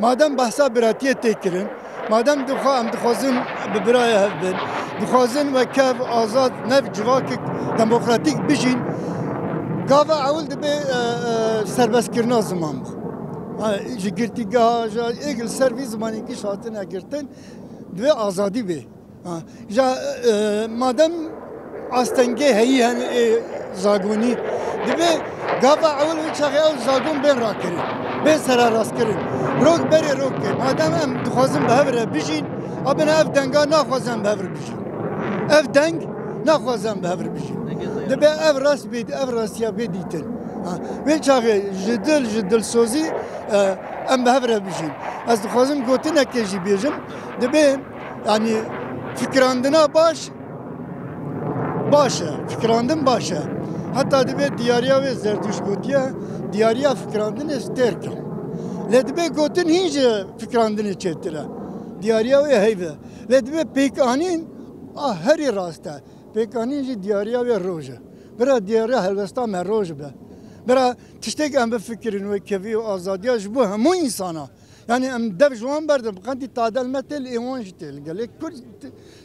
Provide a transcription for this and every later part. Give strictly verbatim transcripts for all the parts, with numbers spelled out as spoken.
Madem behsa biratiyê tê kirin, madem dixwa-, em dixwazin bi birayê hev bin, dixwazin wek kev, azad, nev civakek demokratîk bijîn, gava ewil dibe, e, e, serbestkirina ziman bû. Ha, ji girtîgeha, ji êk li ser vî zimanî giş hatine girtin, divê azadî bê. Ha, ja, e, madem astengê heyî hene ê zagonî, divê gava ewil wê çaxê ew zagon bên rakirin, bên sererastkirin. Rok berê rok kê. Madem em dixwazin bi hev re bijîn, a bine ev denga naxwazin bi hev re bijîn. Ev deng naxwazin bi hev re bijîn. Divê ev rast bê, ev rastiya bê dîtin. Ha, wê çaxê ji dil, ji dilsozî, e, em bi hev re bijîn. Ez dixwazim gotinekê jî bêjim. Divê, yanî, fikirandina baş, baş e. Fikirandin baş e. Heta divê diyariya wê Zerdûşt gotiye, diyariya fikirandinê stêrk e. Lê divê gotin hîn ji fikirandinê çêtir e. Diyariya wê heyv e. Lê divê pêkanîn a herî rast e. Pêkanîn jî diyariya wê roj e. Bira diyariya helwesta me roj be. Bira tiştek em bifikirin wê kevî û azadiya ji bo hemû însana. Yanî em dev ji wan berdin, bi qendî tadel me tê li ê wan jî tê. Li gelê Kurd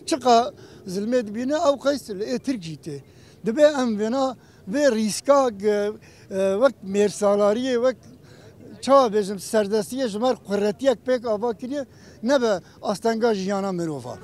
çiqa zilmê dibîne, ew qeys li ê Tirk jî tê. Divê em vêna vê rîska ge-, e, wek mêrsalariyê, wek çawa bêjim, serdestiyê ji mer quretiyek pêk ava kiriye, nebe astenga jiyana mirovan.